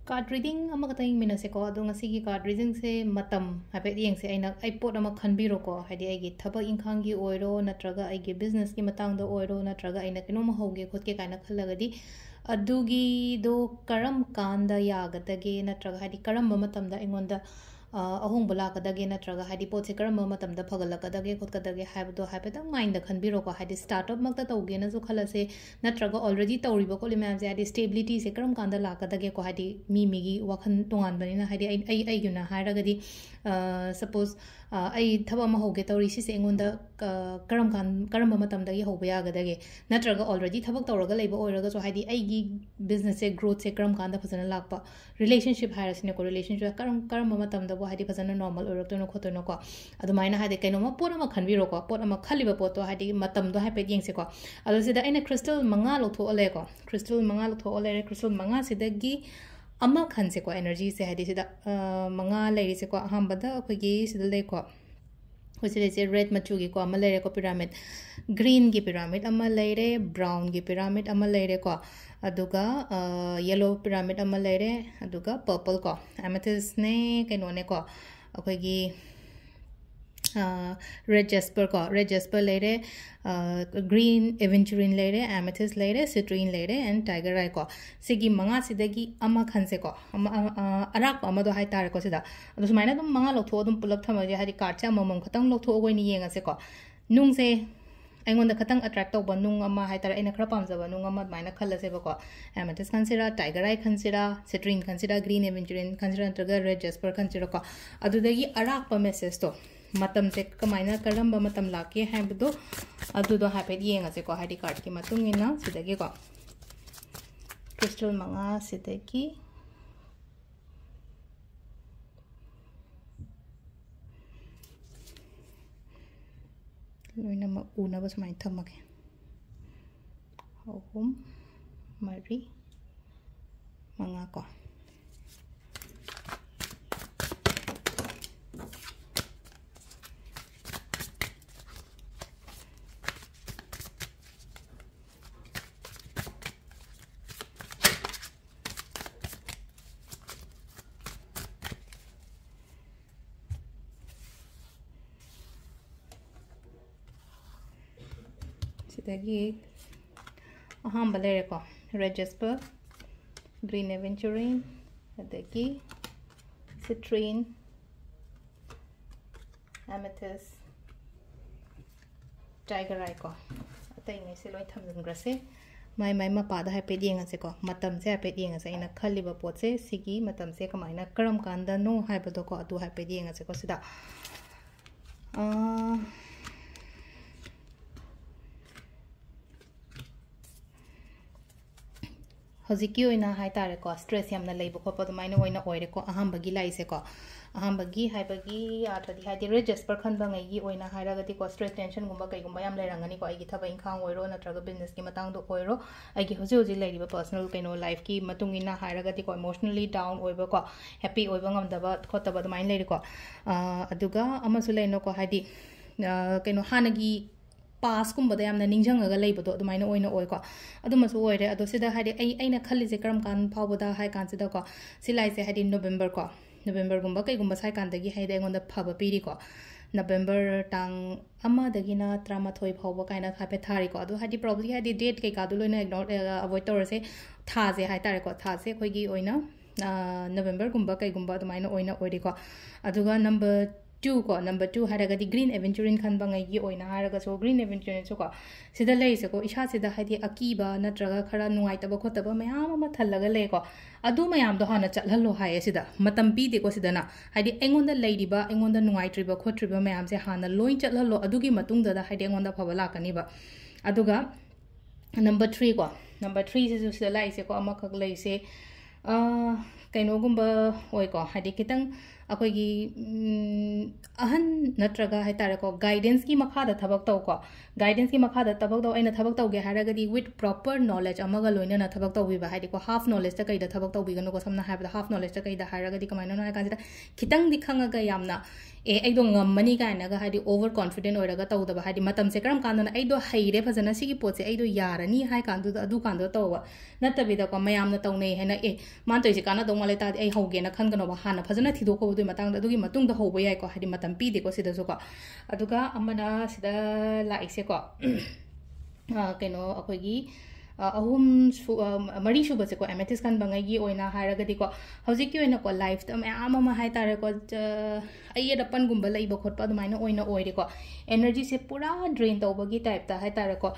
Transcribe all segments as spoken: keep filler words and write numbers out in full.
Card reading ꯑꯃꯈꯛꯇꯪ ꯌꯦꯡꯃꯤꯟꯅꯁꯦꯀꯣ꯫ ꯑꯗꯣ ꯉꯁꯤꯒꯤ card readingꯁꯦ ꯃꯇꯝ ꯍꯥꯏꯐꯦꯠ ꯌꯦꯡꯁꯦ꯫ ꯑꯩꯅ, ꯑꯩ ꯄꯣꯠ ꯑꯃ ꯈꯟꯕꯤꯔꯣꯀꯣ, ꯍꯥꯏꯗꯤ ꯑꯩꯒꯤ ꯊꯕꯛ ꯏꯪꯈꯥꯡꯒꯤ ꯑꯣꯏꯔꯣ, ꯅꯠꯇ꯭ꯔꯒ ꯑꯩꯒꯤ businessꯀꯤ ꯃꯇꯥꯡꯗ ꯑꯣꯏꯔꯣ, ꯅꯠꯇ꯭ꯔꯒ ꯑꯩꯅ ꯀꯩꯅꯣꯝꯃ ꯍꯧꯒꯦ ꯈꯣꯠꯀꯦ ꯀꯥꯏꯅ ꯈꯜꯂꯒꯗꯤ, ꯑꯗꯨꯒꯤꯗꯣ ꯀꯔꯝ ꯀꯥꯟꯗ ꯌꯥꯒꯗꯒꯦ, ꯅꯠꯇ꯭ꯔꯒ ꯍꯥꯏꯗꯤ ꯀꯔꯝꯕ ꯃꯇꯝꯗ ꯑꯩꯉꯣꯟꯗ, ꯑ, ꯑꯍꯣꯡꯕ ꯂꯥꯛꯀꯗꯒꯦ, ꯅꯠꯇ꯭ꯔꯒ ꯍꯥꯏꯗꯤ ꯄꯣꯠꯁꯦ ꯀꯔꯝꯕ ꯃꯇꯝꯗ ꯐꯒꯠꯂꯛꯀꯗꯒꯦ ꯈꯣꯠꯀꯗꯒꯦ ꯍꯥꯏꯕꯗꯣ ꯍꯥꯏꯐꯦꯠꯇꯪ mindꯇ ꯈꯟꯕꯤꯔꯣꯀꯣ꯫ ꯍꯥꯏꯗꯤ startupꯃꯛꯇ ꯇꯧꯒꯦꯅꯁꯨ ꯈꯜꯂꯁꯦ, ꯅꯠꯇ꯭ꯔꯒ already ꯇꯧꯔꯤꯕ ꯈꯣꯠꯂꯤ ꯃꯌꯥꯝꯁꯦ, ꯍꯥꯏꯗꯤ stabilityꯁꯦ ꯀꯔꯝ ꯀꯥꯟꯗ ꯂꯥꯛꯀꯗꯒꯦꯀꯣ, ꯍꯥꯏꯗꯤ ꯃꯤ ꯃꯤꯒꯤ ꯋꯥꯈꯜ ꯇꯣꯉꯥꯟꯕꯅꯤꯅ꯫ ꯍꯥꯏꯗꯤ ꯑꯩ, ꯑꯩ, ꯑꯩꯒꯤ ꯑꯣꯏꯅ ꯍꯥꯏꯔꯒꯗꯤ, ꯑ, suppose, ꯑ, ꯑꯩ ꯊꯕꯛ ꯑꯃ ꯍꯧꯒꯦ ꯇꯧꯔꯤ, ꯁꯤꯁꯦ ꯑꯩꯉꯣꯟꯗ, ꯑ, ꯀꯔꯝ ꯀꯥꯟ-, ꯀꯔꯝꯕ ꯃꯇꯝꯗꯒꯤ ꯍꯧꯕ ꯌꯥꯒꯗꯒꯦ? ꯅꯠꯇ꯭ꯔꯒ already ꯊꯕꯛ ꯇꯧꯔꯒ ꯂꯩꯕ ꯑꯣꯏꯔꯒꯁꯨ, ꯍꯥꯏꯗꯤ ꯑꯩꯒꯤ businessꯁꯦ growthꯁꯦ ꯀꯔꯝ ꯀꯥꯟꯗ ꯐꯖꯅ ꯂꯥꯛꯄ? Relationship ꯍꯥꯏꯔꯁꯤꯅꯦꯀꯣ, relationship ꯀꯔꯝ-, ꯀꯔꯝꯕ ꯃꯇꯝꯗꯕꯨ ꯍꯥꯏꯗꯤ ꯐꯖꯅ normal ꯑꯣꯏꯔꯛꯇꯣꯏꯅꯣ ꯈꯣꯠꯇꯣꯏꯅꯣꯀꯣ? ꯑꯗꯨꯃꯥꯏꯅ ꯍꯥꯏꯗꯤ ꯀꯩꯅꯣꯝꯃ ꯄꯣꯠ ꯑꯃ ꯈꯟꯕꯤꯔꯣꯀꯣ, ꯄꯣꯠ ꯑꯃ ꯈꯜꯂꯤꯕ ꯄꯣꯠꯇꯣ ꯍꯥꯏꯗꯤ ꯃꯇꯝꯗꯣ ꯍꯥꯏꯐꯦꯠ ꯌꯦꯡꯁꯦꯀꯣ꯫ ꯑꯗꯣ ꯁꯤꯗ ꯑꯩꯅ crystal ꯃꯉꯥ ꯂꯧꯊꯣꯛꯑ ꯂꯩꯔꯦꯀꯣ, crystal ꯃꯉꯥ ꯂꯧꯊꯣꯛꯑ ꯂꯩꯔꯦ꯫ Crystal ꯃꯉꯥꯁꯤꯗꯒꯤ ꯑꯃ ꯈꯟꯁꯦꯀꯣ, energyꯁꯦ ꯍꯥꯏꯗꯤ ꯁꯤꯗ, ꯑ, ꯃꯉꯥ ꯂꯩꯔꯤꯁꯦꯀꯣ꯫ ꯑꯍꯥꯟꯕꯗ ꯑꯩꯈꯣꯏꯒꯤ ꯁꯤꯗ ꯂꯩꯀꯣ, ꯑꯩꯈꯣꯏ ꯁꯤ ꯂꯩꯁꯦ red ꯃꯆꯨꯒꯤꯀꯣ ꯑꯃ ꯂꯩꯔꯦꯀꯣ, pyramid, greenꯒꯤ pyramid ꯑꯃ ꯂꯩꯔꯦ, brownꯒꯤ pyramid ꯑꯃ ꯂꯩꯔꯦꯀꯣ, ꯑꯗꯨꯒ, ꯑ, yellow pyramid ꯑꯃ ꯂꯩꯔꯦ, ꯑꯗꯨꯒ purple ꯀꯣ, amethystꯅꯦ, ꯀꯩꯅꯣꯅꯦꯀꯣ, ꯑꯩꯈꯣꯏꯒꯤ, ꯑ, red jasper ꯀꯣ, red jasper ꯂꯩꯔꯦ, ꯑ, green aventurine ꯂꯩꯔꯦ, amethyst ꯂꯩꯔꯦ, citrine ꯂꯩꯔꯦ, and tiger eye ꯀꯣ꯫ ꯁꯤꯒꯤ ꯃꯉꯥꯁꯤꯗꯒꯤ ꯑꯃ ꯈꯟꯁꯦꯀꯣ, ꯑꯃ, ꯑ, ꯑ, ꯑꯔꯥꯛꯄ ꯑꯃꯗꯣ ꯍꯥꯏꯇꯥꯔꯦꯀꯣ ꯁꯤꯗ꯫ ꯑꯗꯣ ꯁꯨꯃꯥꯏꯅ ꯑꯗꯨꯝ ꯃꯉꯥ ꯂꯧꯊꯣꯛꯑ ꯑꯗꯨꯝ ꯄꯨꯂꯞ ꯊꯝꯃꯁꯦ, ꯍꯥꯏꯗꯤ cardꯁꯦ ꯑꯃꯃꯝ ꯈꯛꯇꯪ ꯂꯧꯊꯣꯛꯑꯒ ꯑꯣꯏꯅ ꯌꯦꯡꯉꯁꯦꯀꯣ꯫ ꯅꯨꯡꯁꯦ ꯑꯩꯉꯣꯟꯗ ꯈꯇꯪ attract ꯇꯧꯕ ꯅꯨꯡ ꯑꯃ ꯍꯥꯏꯇꯥꯔꯦ, ꯑꯩꯅ ꯈꯔ ꯄꯥꯝꯖꯕ ꯅꯨꯡ ꯑꯃ ꯑꯗꯨꯃꯥꯏꯅ ꯈꯜꯂꯁꯦꯕꯀꯣ꯫ Amethyst ꯈꯟꯁꯤꯔꯥ, tiger eye ꯈꯟꯁꯤꯔꯥ, citrine ꯈꯟꯁꯤꯔꯥ, green aventurine ꯈꯟꯁꯤꯔꯥ, ꯅꯠꯇ꯭ꯔꯒ red jasper ꯈꯟꯁꯤꯔꯥꯀꯣ꯫ ꯑꯗꯨꯗꯒꯤ ꯑꯔꯥꯛꯄ messageꯇꯣ ꯃꯇꯝꯁꯦ ꯀꯃꯥꯏꯅ, ꯀꯔꯝꯕ ꯃꯇꯝ ꯂꯥꯛꯀꯦ ꯍꯥꯏꯕꯗꯣ ꯑꯗꯨꯗꯣ ꯍꯥꯏꯐꯦꯠ ꯌꯦꯡꯉꯁꯦꯀꯣ, ꯍꯥꯏꯗꯤ cardꯀꯤ ꯃꯇꯨꯡ ꯏꯟꯅ꯫ ꯁꯤꯗꯒꯤꯀꯣ crystal ꯃꯉꯥꯁꯤꯗꯒꯤ ꯂꯣꯏꯅꯃꯛ ꯎꯅꯕ ꯁꯨꯃꯥꯏꯅ ꯊꯝꯃꯒꯦ꯫ ꯑꯍꯨꯝ, ꯃꯔꯤ, ꯃꯉꯥ ꯀꯣ꯫ ꯑꯗꯒꯤ ꯑꯍꯥꯟꯕ ꯂꯩꯔꯦꯀꯣ, red jasper, green aventurine, ꯑꯗꯒꯤ citrine, amethyst, tiger eye ꯀꯣ꯫ ꯑꯇꯩꯉꯩꯁꯦ ꯂꯣꯏ ꯊꯝꯖꯤꯟꯈ꯭ꯔꯁꯦ꯫ ꯃꯥꯏ ꯃꯥꯏ ꯃꯄꯥꯗ ꯍꯥꯏꯐꯦꯠ ꯌꯦꯡꯉꯁꯦꯀꯣ, ꯃꯇꯝꯁꯦ ꯍꯥꯏꯐꯦꯠ ꯌꯦꯡꯉꯁꯦ꯫ ꯑꯩꯅ ꯈꯜꯂꯤꯕ ꯄꯣꯠꯁꯦ ꯁꯤꯒꯤ ꯃꯇꯝꯁꯦ ꯀꯃꯥꯏꯅ, ꯀꯔꯝ ꯀꯥꯟꯗꯅꯣ ꯍꯥꯏꯕꯗꯣꯀꯣ, ꯑꯗꯨ ꯍꯥꯏꯐꯦꯠ ꯌꯦꯡꯉꯁꯦꯀꯣ ꯁꯤꯗ꯫ ꯑꯥ, ꯍꯧꯖꯤꯛꯀꯤ ꯑꯣꯏꯅ ꯍꯥꯏ ꯇꯥꯔꯦꯀꯣ, stress ꯌꯥꯝꯅ ꯂꯩꯕ ꯈꯣꯠꯄ ꯑꯗꯨꯃꯥꯏꯅ ꯑꯣꯏꯅ ꯑꯣꯏꯔꯦꯀꯣ ꯑꯍꯥꯟꯕꯒꯤ ꯂꯥꯛꯏꯁꯦꯀꯣ꯫ ꯑꯍꯥꯟꯕꯒꯤ ꯍꯥꯏꯕꯒꯤ ꯑꯥꯔꯊꯗꯤ, ꯍꯥꯏꯗꯤ red jasper ꯈꯟꯕꯉꯩꯒꯤ ꯑꯣꯏꯅ ꯍꯥꯏꯔꯒꯗꯤꯀꯣ, stress tensionꯒꯨꯝꯕ ꯀꯩꯒꯨꯝꯕ ꯌꯥꯝ ꯂꯩꯔꯝꯒꯅꯤꯀꯣ, ꯑꯩꯒꯤ ꯊꯕꯛ ꯏꯪꯈꯥꯡ ꯑꯣꯏꯔꯣ ꯅꯠꯇ꯭ꯔꯒ businessꯀꯤ ꯃꯇꯥꯡꯗ ꯑꯣꯏꯔꯣ, ꯑꯩꯒꯤ ꯍꯧꯖꯤꯛ ꯍꯧꯖꯤꯛ ꯂꯩꯔꯤꯕ personal ꯀꯩꯅꯣ lifeꯀꯤ ꯃꯇꯨꯡ ꯏꯟꯅ ꯍꯥꯏꯔꯒꯗꯤꯀꯣ, emotionally down ꯑꯣꯏꯕꯀꯣ, happy ꯑꯣꯏꯕ ꯉꯝꯗꯕ ꯈꯣꯠꯇꯕ ꯑꯗꯨꯃꯥꯏꯅ ꯂꯩꯔꯦꯀꯣ꯫ ꯑꯥ, ꯑꯗꯨꯒ ꯑꯃꯁꯨ ꯂꯩꯅꯀꯣ, ꯍꯥꯏꯗꯤ, ꯑꯥ, ꯀꯩꯅꯣ, ꯍꯥꯟꯅꯒꯤ pastꯀꯨꯝꯕꯗ ꯌꯥꯝꯅ ꯅꯤꯡꯁꯤꯡꯉꯒ ꯂꯩꯕꯗꯣ ꯑꯗꯨꯃꯥꯏꯅ ꯑꯣꯏꯅ ꯑꯣꯏꯀꯣ꯫ ꯑꯗꯨꯃꯁꯨ ꯑꯣꯏꯔꯦ꯫ ꯑꯗꯣ ꯁꯤꯗ ꯍꯥꯏꯗꯤ ꯑꯩ, ꯑꯩꯅ ꯈꯜꯂꯤꯁꯦ ꯀꯔꯝ ꯀꯥꯟ ꯐꯥꯎꯕꯗ ꯍꯥꯏ ꯀꯥꯟꯁꯤꯗꯀꯣ, ꯁꯤ ꯂꯥꯛꯏꯁꯦ ꯍꯥꯏꯗꯤ November ꯀꯣ, Novemberꯒꯨꯝꯕ ꯀꯩꯒꯨꯝꯕ ꯁ꯭ꯋꯥꯏ ꯀꯥꯟꯗꯒꯤ ꯍꯥꯏꯗꯤ ꯑꯩꯉꯣꯟꯗ ꯐꯕ ꯄꯤꯔꯤꯀꯣ꯫ November ꯇꯥꯡ ꯑꯃꯗꯒꯤꯅ ꯇꯔꯥꯃꯥꯊꯣꯏ ꯐꯥꯎꯕ ꯀꯥꯏꯅ ꯍꯥꯏꯐꯦꯠ ꯊꯥꯔꯤꯀꯣ꯫ ꯑꯗꯣ ꯍꯥꯏꯗꯤ probably ꯍꯥꯏꯗꯤ date ꯀꯩꯀꯥꯗꯣ ꯂꯣꯏꯅ ignore, ꯑ, avoid ꯇꯧꯔꯁꯦ꯫ ꯊꯥꯁꯦ ꯍꯥꯏ ꯇꯥꯔꯦꯀꯣ, ꯊꯥꯁꯦ ꯑꯩꯈꯣꯏꯒꯤ ꯑꯣꯏꯅ, ꯑ, Novemberꯒꯨꯝꯕ ꯀꯩꯒꯨꯝꯕ ꯑꯗꯨꯃꯥꯏꯅ ꯑꯣꯏꯅ ꯑꯣꯏꯔꯤꯀꯣ꯫ ꯑꯗꯨꯒ number two ꯀꯣ, number two ꯍꯥꯏꯔꯒꯗꯤ green aventurine ꯈꯟꯕꯉꯩꯒꯤ ꯑꯣꯏꯅ ꯍꯥꯏꯔꯒꯁꯨ, green aventurineꯁꯨꯀꯣ, ꯁꯤꯗ ꯂꯩꯔꯤꯁꯦꯀꯣ, ꯏꯁꯥꯁꯤꯗ ꯍꯥꯏꯗꯤ ꯑꯀꯤꯕ ꯅꯠꯇ꯭ꯔꯒ ꯈꯔ ꯅꯨꯡꯉꯥꯏꯇꯕ ꯈꯣꯠꯇꯕ ꯃꯌꯥꯝ ꯑꯃ ꯊꯜꯂꯒ ꯂꯩꯀꯣ꯫ ꯑꯗꯨ ꯃꯌꯥꯝꯗꯣ ꯍꯥꯟꯅ ꯆꯠꯍꯜꯂꯣ ꯍꯥꯏꯌꯦ ꯁꯤꯗ꯫ ꯃꯇꯝ ꯄꯤꯗꯦꯀꯣ ꯁꯤꯗꯅ꯫ ꯍꯥꯏꯗꯤ ꯑꯩꯉꯣꯟꯗ ꯂꯩꯔꯤꯕ, ꯑꯩꯉꯣꯟꯗ ꯅꯨꯡꯉꯥꯏꯇ꯭ꯔꯤꯕ ꯈꯣꯠꯇ꯭ꯔꯤꯕ ꯃꯌꯥꯝꯁꯦ ꯍꯥꯟꯅ ꯂꯣꯏ ꯆꯠꯍꯜꯂꯣ, ꯑꯗꯨꯒꯤ ꯃꯇꯨꯡꯗꯗ ꯍꯥꯏꯗꯤ ꯑꯩꯉꯣꯟꯗ ꯑꯐꯕ ꯂꯥꯛꯀꯅꯤꯕ꯫ ꯑꯗꯨꯒ number three ꯀꯣ, number threeꯁꯤꯁꯨ ꯁꯤꯗ ꯂꯥꯛꯏꯁꯦꯀꯣ, ꯑꯃꯈꯛ ꯂꯩꯁꯦ꯫ ꯑꯥ, ꯀꯩꯅꯣꯒꯨꯝꯕ ꯑꯣꯏꯀꯣ, ꯍꯥꯏꯗꯤ ꯈꯤꯇꯪ ꯑꯩꯈꯣꯏꯒꯤ, ꯎꯝ, ꯑꯍꯟ ꯅꯠꯇ꯭ꯔꯒ ꯍꯥꯏ ꯇꯥꯔꯦꯀꯣ, guidanceꯀꯤ ꯃꯈꯥꯗ ꯊꯕꯛ ꯇꯧꯀꯣ꯫ Guidanceꯀꯤ ꯃꯈꯥꯗ ꯊꯕꯛ ꯇꯧ, ꯑꯩꯅ ꯊꯕꯛ ꯇꯧꯒꯦ ꯍꯥꯏꯔꯒꯗꯤ with proper knowledge ꯑꯃꯒ ꯂꯣꯏꯅꯅ ꯊꯕꯛ ꯇꯧꯕꯤꯕ, ꯍꯥꯏꯗꯤꯀꯣ, half knowledgeꯇ ꯀꯩꯗ ꯊꯕꯛ ꯇꯧꯕꯤꯒꯅꯨꯀꯣ꯫ ꯁꯝꯅ ꯍꯥꯏꯔꯕꯗ half knowledgeꯇ ꯀꯩꯗ ꯍꯥꯏꯔꯒꯗꯤ ꯀꯃꯥꯏꯅꯅꯣ ꯍꯥꯏ ꯀꯥꯟꯁꯤꯗ, ꯈꯤꯇꯪꯗꯤ ꯈꯪꯉꯒ ꯌꯥꯝꯅ, "ꯑꯦ, ꯑꯩꯗꯣ ꯉꯝꯃꯅꯤ" ꯀꯥꯏꯅꯒ ꯍꯥꯏꯗꯤ over confident ꯑꯣꯏꯔꯒ ꯇꯧꯗꯕ, ꯍꯥꯏꯗꯤ ꯃꯇꯝꯁꯦ ꯀꯔꯝ ꯀꯥꯟꯗꯅꯣ, "ꯑꯩꯗꯣ ꯍꯩꯔꯦ ꯐꯖꯅ, ꯁꯤꯒꯤ ꯄꯣꯠꯁꯦ ꯑꯩꯗꯣ ꯌꯥꯔꯅꯤ" ꯍꯥꯏ ꯀꯥꯟꯗꯨꯗ, ꯑꯗꯨ ꯀꯥꯟꯗꯨꯗ ꯇꯧꯕ ꯅꯠꯇꯕꯤꯗꯀꯣ, ꯃꯌꯥꯝꯅ ꯇꯧꯅꯩ ꯍꯥꯏꯅ, "ꯑꯦ, ꯃꯥꯅ ꯇꯧꯔꯤꯁꯦ ꯀꯥꯟꯅꯗꯧ ꯃꯥꯜꯂꯦ" ꯇꯥꯔꯗꯤ ꯑꯩ ꯍꯧꯒꯦꯅ ꯈꯟꯒꯅꯣꯕ, ꯍꯥꯟꯅ ꯐꯖꯅ ꯊꯤꯗꯣꯛꯄ ꯑꯗꯨꯒꯤ ꯃꯇꯥꯡꯗ, ꯑꯗꯨꯒꯤ ꯃꯇꯨꯡꯗ ꯍꯧꯕ ꯌꯥꯏꯀꯣ, ꯍꯥꯏꯗꯤ ꯃꯇꯝ ꯄꯤꯗꯦꯀꯣ ꯁꯤꯗꯁꯨꯀꯣ꯫ ꯑꯗꯨꯒ ꯑꯃꯅ ꯁꯤꯗ ꯂꯥꯛꯏꯁꯦꯀꯣ, ꯑ, ꯀꯩꯅꯣ, ꯑꯩꯈꯣꯏꯒꯤ, ꯑ, ꯑꯍꯨꯝ ꯁꯨ-, ꯑ, ꯃꯔꯤ ꯁꯨꯕꯁꯦꯀꯣ, amethyst ꯈꯟꯕꯉꯩꯒꯤ ꯑꯣꯏꯅ ꯍꯥꯏꯔꯒꯗꯤꯀꯣ, ꯍꯧꯖꯤꯛꯀꯤ ꯑꯣꯏꯅꯀꯣ, life ꯇ ꯃꯌꯥꯝ ꯑꯃ ꯍꯥꯏ ꯇꯥꯔꯦꯀꯣ, ꯆ-, ꯑꯌꯦꯠ ꯑꯄꯟꯒꯨꯝꯕ ꯂꯩꯕ ꯈꯣꯠꯄ ꯑꯗꯨꯃꯥꯏꯅ ꯑꯣꯏꯅ ꯑꯣꯏꯔꯦꯀꯣ꯫ Energy ꯁꯦ ꯄꯨꯔꯥ drain ꯇꯧꯕꯒꯤ type ꯇ ꯍꯥꯏ ꯇꯥꯔꯦꯀꯣ꯫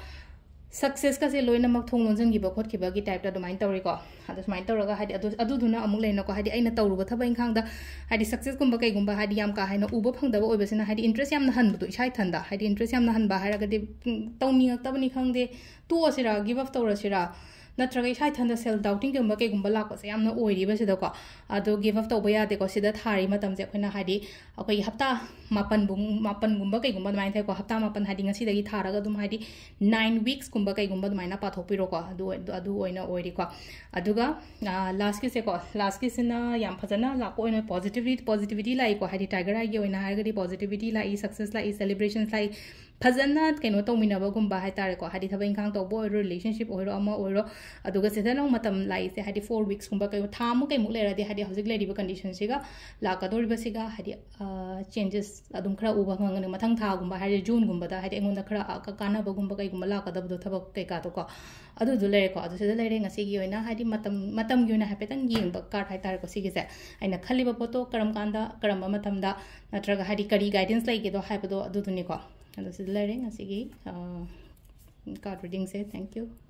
Success ꯀꯁꯦ ꯂꯣꯏꯅꯃꯛ ꯊꯣꯡ ꯂꯣꯟꯁꯤꯟꯈꯤꯕ ꯈꯣꯠꯈꯤꯕꯒꯤ type ꯇ ꯑꯗꯨꯃꯥꯏꯅ ꯇꯧꯔꯦꯀꯣ꯫ ꯑꯗꯨ ꯁꯨꯃꯥꯏꯅ ꯇꯧꯔꯒ, ꯍꯥꯏꯗꯤ, ꯑꯗꯨ, ꯑꯗꯨꯗꯨꯅ ꯑꯃꯨꯛ ꯂꯩꯅꯀꯣ, ꯍꯥꯏꯗꯤ, ꯑꯩꯅ ꯇꯧꯔꯨꯕ ꯊꯕꯛ ꯏꯪꯈꯥꯡꯗ, ꯍꯥꯏꯗꯤ, success ꯀꯨꯝꯕ ꯀꯩꯒꯨꯝꯕ, ꯍꯥꯏꯗꯤ, ꯌꯥꯝ ꯀꯥ ꯍꯦꯟꯅ ꯎꯕ ꯐꯪꯗꯕ ꯑꯣꯏꯕꯁꯤꯅ, ꯍꯥꯏꯗꯤ, interest ꯌꯥꯝꯅ ꯍꯟꯕꯗꯣ ꯏꯁꯥ ꯏꯊꯟꯗ, ꯍꯥꯏꯗꯤ, interest ꯌꯥꯝꯅ ꯍꯟꯕ ꯍꯥꯏꯔꯒꯗꯤ, ꯎꯝ, ꯇꯧꯅꯤꯡꯉꯛꯇꯕꯅꯤ ꯈꯪꯗꯦ, ꯇꯣꯛꯑꯁꯤꯔꯥ, give up ꯇꯧꯔꯁꯤꯔꯥ, ꯅꯠꯇ꯭ꯔꯒ ꯏꯁꯥ ꯏꯊꯟꯗ self doubting ꯀꯨꯝꯕ ꯀꯩꯒꯨꯝꯕ ꯂꯥꯛꯄꯁꯦ ꯌꯥꯝꯅ ꯑꯣꯏꯔꯤꯕ ꯁꯤꯗꯀꯣ꯫ ꯑꯗꯣ give up ꯇꯧꯕ ꯌꯥꯗꯦꯀꯣ꯫ ꯁꯤꯗ ꯊꯥꯔꯤ ꯃꯇꯝꯁꯦ ꯑꯩꯈꯣꯏꯅ, ꯍꯥꯏꯗꯤ, ꯑꯩꯈꯣꯏꯒꯤ ꯍꯞꯇꯥ ꯃꯥꯄꯟꯕꯨ-, ꯃꯥꯄꯟꯒꯨꯝꯕ ꯀꯩꯒꯨꯝꯕ ꯑꯗꯨꯃꯥꯏꯅ ꯊꯥꯏꯀꯣ꯫ ꯍꯞꯇꯥ ꯃꯥꯄꯟ, ꯍꯥꯏꯗꯤ, ꯉꯁꯤꯗꯒꯤ ꯊꯥꯔꯒ ꯑꯗꯨꯝ, ꯍꯥꯏꯗꯤ, nine weeks ꯀꯨꯝꯕ ꯀꯩꯒꯨꯝꯕ ꯑꯗꯨꯃꯥꯏꯅ ꯄꯥꯊꯣꯛꯄꯤꯔꯣꯀꯣ꯫ ꯑꯗꯨ ꯑꯣꯏ-, ꯑꯗꯨ ꯑꯣꯏꯅ ꯑꯣꯏꯔꯤꯀꯣ꯫ ꯑꯗꯨꯒ, ꯑ, last ꯀꯤꯁꯦꯀꯣ, last ꯀꯤꯁꯤꯅ ꯌꯥꯝ ꯐꯖꯅ ꯂꯥꯛꯄ ꯑꯣꯏꯅ positivity, positivity ꯂꯥꯛꯏꯀꯣ꯫ ꯍꯥꯏꯗꯤ, Tiger Eye ꯒꯤ ꯑꯣꯏꯅ ꯍꯥꯏꯔꯒꯗꯤ positivity ꯂꯥꯛꯏ, success ꯂꯥꯛꯏ, celebrations ꯂꯥꯛꯏ, ꯐꯖꯅ ꯀꯩꯅꯣ ꯇꯧꯃꯤꯟꯅꯕꯒꯨꯝꯕ ꯍꯥꯏꯇꯥꯔꯦꯀꯣ, ꯍꯥꯏꯗꯤ ꯊꯕꯛ ꯏꯪꯈꯥꯡ ꯇꯧꯕ ꯑꯣꯏꯔꯣ, relationship ꯑꯣꯏꯔꯣ, ꯑꯃ ꯑꯣꯏꯔꯣ, ꯑꯗꯨꯒ ꯁꯤꯗ ꯅꯪ ꯃꯇꯝ ꯂꯥꯛꯏꯁꯦ, ꯍꯥꯏꯗꯤ four weeks ꯀꯨꯝꯕ ꯀꯩ, ꯊꯥ ꯑꯃꯨꯛ ꯀꯩꯃꯨꯛ ꯂꯩꯔꯗꯤ, ꯍꯥꯏꯗꯤ ꯍꯧꯖꯤꯛ ꯂꯩꯔꯤꯕ condition ꯁꯤꯒ ꯂꯥꯛꯀꯗꯧꯔꯤꯕꯁꯤꯒ, ꯍꯥꯏꯗꯤ, ꯑ, changes ꯑꯗꯨꯝ ꯈꯔ ꯎꯕ ꯐꯪꯒꯅꯤ꯫ ꯃꯊꯪ ꯊꯥꯒꯨꯝꯕ, ꯍꯥꯏꯗꯤ June ꯒꯨꯝꯕꯗ, ꯍꯥꯏꯗꯤ ꯑꯩꯉꯣꯟꯗ ꯈꯔ, ꯑ, ꯀ-, ꯀꯥꯟꯅꯕꯒꯨꯝꯕ ꯀꯩꯒꯨꯝꯕ ꯂꯥꯛꯀꯗꯕꯗꯣ, ꯊꯕꯛ ꯀꯩꯀꯥꯗꯣꯀꯣ, ꯑꯗꯨꯗꯣ ꯂꯩꯔꯦꯀꯣ꯫ ꯑꯗꯨ ꯁꯤꯗ ꯂꯩꯔꯦ꯫ ꯉꯁꯤꯒꯤ ꯑꯣꯏꯅ, ꯍꯥꯏꯗꯤ ꯃꯇꯝ, ꯃꯇꯝꯒꯤ ꯑꯣꯏꯅ ꯍꯥꯏꯐꯦꯠꯇꯪ ꯌꯦꯡꯕ card ꯍꯥꯏꯇꯥꯔꯦꯀꯣ ꯁꯤꯒꯤꯁꯦ꯫ ꯑꯩꯅ ꯈꯜꯂꯤꯕ ꯄꯣꯠꯇꯣ ꯀꯔꯝ ꯀꯥꯟꯗ, ꯀꯔꯝꯕ ꯃꯇꯝꯗ, ꯅꯠꯇ꯭ꯔꯒ, ꯍꯥꯏꯗꯤ, ꯀꯔꯤ guidance ꯂꯩꯒꯦꯗꯣ ꯍꯥꯏꯕꯗꯣ ꯑꯗꯨꯗꯨꯅꯤꯀꯣ꯫ ꯑꯗꯣ ꯁꯤꯗ ꯂꯩꯔꯦ ꯉꯁꯤꯒꯤ, ꯑ, card reading say. Thank you꯫